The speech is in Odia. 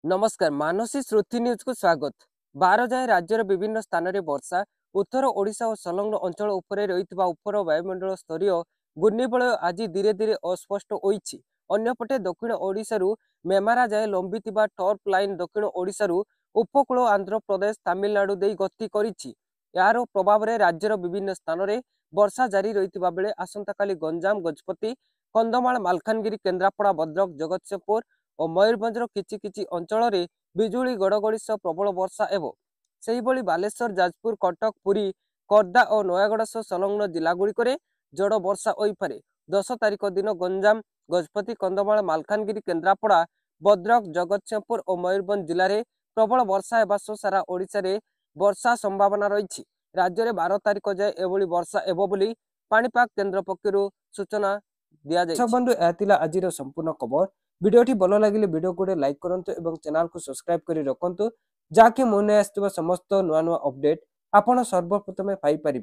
ନମସ୍କାର, ମାନସୀ ଶ୍ରୁତି ନ୍ୟୁଜକୁ ସ୍ୱାଗତ। 12 ଯାଏଁ ରାଜ୍ୟର ବିଭିନ୍ନ ସ୍ଥାନରେ ବର୍ଷା। ଉତ୍ତର ଓଡ଼ିଶା ଓ ସଂଲଗ୍ନ ଅଞ୍ଚଳ ଉପରେ ରହିଥିବା ଉପର ବାୟୁମଣ୍ଡଳ ସ୍ତରୀୟ ଘୂର୍ଣ୍ଣିବଳୟ ଆଜି ଧୀରେ ଧୀରେ ଅସ୍ପଷ୍ଟ ହୋଇଛି। ଅନ୍ୟପଟେ ଦକ୍ଷିଣ ଓଡ଼ିଶାରୁ ମେମାରା ଯାଏଁ ଲମ୍ବିଥିବା ଟର୍ପ ଲାଇନ୍ ଦକ୍ଷିଣ ଓଡ଼ିଶାରୁ ଉପକୂଳ ଆନ୍ଧ୍ରପ୍ରଦେଶ, ତାମିଲନାଡୁ ଦେଇ ଗତି କରିଛି। ଏହାର ପ୍ରଭାବରେ ରାଜ୍ୟର ବିଭିନ୍ନ ସ୍ଥାନରେ ବର୍ଷା ଜାରି ରହିଥିବା ବେଳେ ଆସନ୍ତାକାଲି ଗଞ୍ଜାମ, ଗଜପତି, କନ୍ଧମାଳ, ମାଲକାନଗିରି, କେନ୍ଦ୍ରାପଡ଼ା, ଭଦ୍ରକ, ଜଗତସିଂହପୁର ଓ ମୟୂରଭଞ୍ଜର କିଛି କିଛି ଅଞ୍ଚଳରେ ବିଜୁଳି ଘଡ଼ଘଡ଼ି ସହ ପ୍ରବଳ ବର୍ଷା ହେବ। ସେହିଭଳି ବାଲେଶ୍ୱର, ଯାଜପୁର, କଟକ, ପୁରୀ, ଖୋର୍ଦ୍ଧା ଓ ନୟାଗଡ଼ ସହ ସଂଲଗ୍ନ ଜିଲ୍ଲାଗୁଡ଼ିକରେ ଝଡ଼ ବର୍ଷା ହୋଇପାରେ। 10 ତାରିଖ ଦିନ ଗଞ୍ଜାମ, ଗଜପତି, କନ୍ଧମାଳ, ମାଲକାନଗିରି, କେନ୍ଦ୍ରାପଡ଼ା, ଭଦ୍ରକ, ଜଗତସିଂହପୁର ଓ ମୟୂରଭଞ୍ଜ ଜିଲ୍ଲାରେ ପ୍ରବଳ ବର୍ଷା ହେବା ସହ ସାରା ଓଡ଼ିଶାରେ ବର୍ଷା ସମ୍ଭାବନା ରହିଛି। ରାଜ୍ୟରେ 12 ତାରିଖ ଯାଏ ଏଭଳି ବର୍ଷା ହେବ ବୋଲି ପାଣିପାଗ କେନ୍ଦ୍ର ପକ୍ଷରୁ ସୂଚନା ଦିଆଯାଇଛି। ବନ୍ଧୁ, ଏହା ଥିଲା ଆଜିର ସମ୍ପୂର୍ଣ୍ଣ ଖବର। ଭିଡ଼ିଓଟି ଭଲ ଲାଗିଲେ ଭିଡ଼ିଓ ଗୋଟେ ଲାଇକ୍ କରନ୍ତୁ ଏବଂ ଚ୍ୟାନେଲକୁ ସବସ୍କ୍ରାଇବ୍ କରି ରଖନ୍ତୁ, ଯାହାକି ମୁଁ ନେଇ ଆସିଥିବା ସମସ୍ତ ନୂଆ ନୂଆ ଅପଡେଟ୍ ଆପଣ ସର୍ବପ୍ରଥମେ ପାଇପାରିବେ।